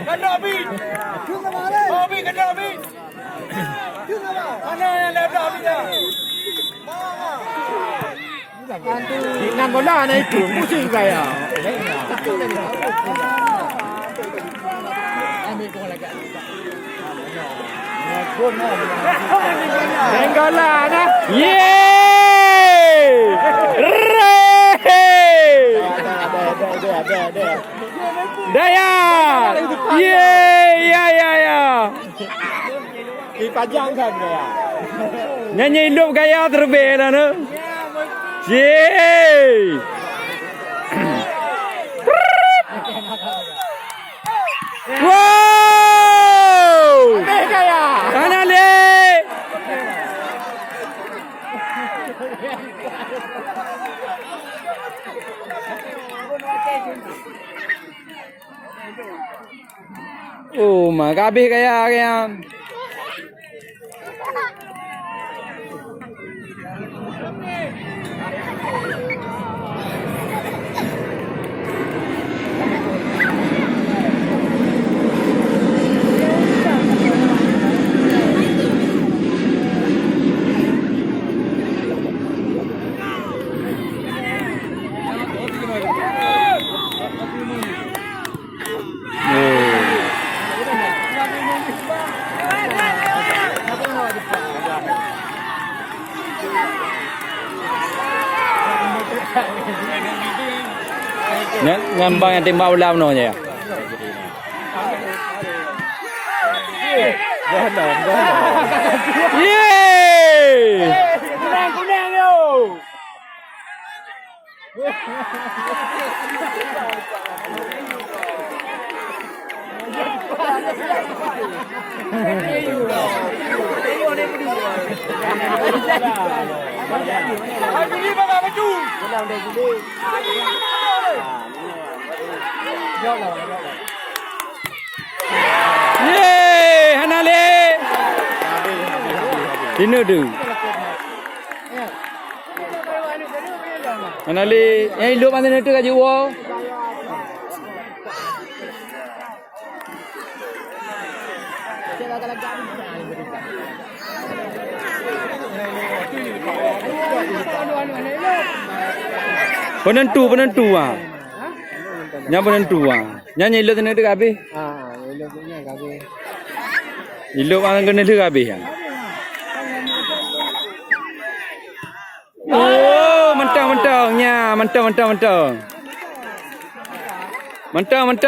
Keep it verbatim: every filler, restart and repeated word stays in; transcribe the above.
Keunoe Abi! Oh, Abi, keunoe Abi! Mana yang ada Abi dah? Inan bola na itu, musuh juga ya. Ambil bola kat. Tengoklah nah. Yeay! Re! Dayat! Yeay! Ya, ya, ya! Ipajang kan gaya. Nyan ilop gaya terlebih lah tu. Yeay! Wow! Habis gaya. Hana lé. Oh, ma, ka habéh gaya, gaya. Nyan, nyan bang nyang tembak bola bunoe nyan. Yeay! Kunang, kunang, yo! Yeay, hana lé. Tineuk tu. Hana lé, nyang ilop mantong neuteuek ka jiwoe. Penentu, penentu, ah. Nyan penentu, ah. Nyan ilop neuteuek ka habéh. Ah, ilop neuteuek ka habéh. Ilop keuneuk lheueh ka habéh, ah. Oh, mantong, mantong. Nya, mantong, mantong, mantong. Mantong, mantong.